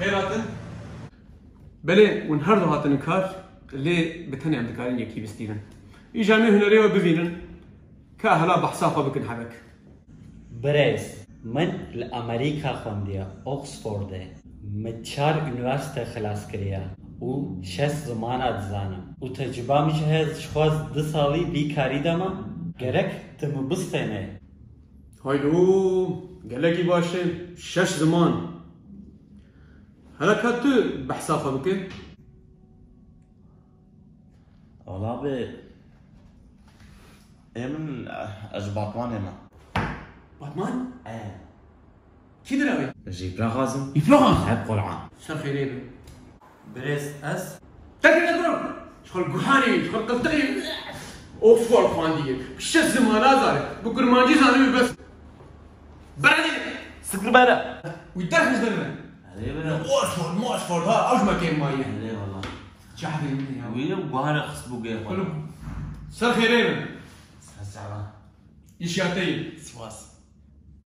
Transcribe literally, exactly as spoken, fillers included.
Xêr hatin. Belê, hûn her du hatin kar, lê bi tenê em dikarin yekî bistînin. Îja em ê hunerê we bivînin, ka hela behsa xwe bikin hebek. Birêz, min li Amerîka xwendiye, Oxfordê. Min çar unîversîte xilas kiriye û şeş zimana dizanim. Û tecrûba min jî heye, ji xwe du salî vî karî de me. Gerek tu min bistênê. Haylo, gelekî baş e. Şeş ziman. Hela ka tu behsa xwe bike. Wala bi ê min, ez ji Batmanê me. Batman? E, Kî dir ew ê? Ji Îfraxaz im. Îfraxaz. Hep Qur'an. Ser xêrê bin. Birêz, ez Tekir de bro. Ji xwe guhanî, ji xwe qiltixî. Oxford xwandiye. Şeş zimana zane. Bi kurmancî zanî bes. Beredê. Sikir bere. Wî derxist derve. Erê bere. Oxford, Oxford ha. Ew ji me kêm maye. Erê valla. Çahdê min ya. Wî guhara xist bû gê xwe. Oğlum, ser xêrê bin. Sesara. Îşyateyî. Spas.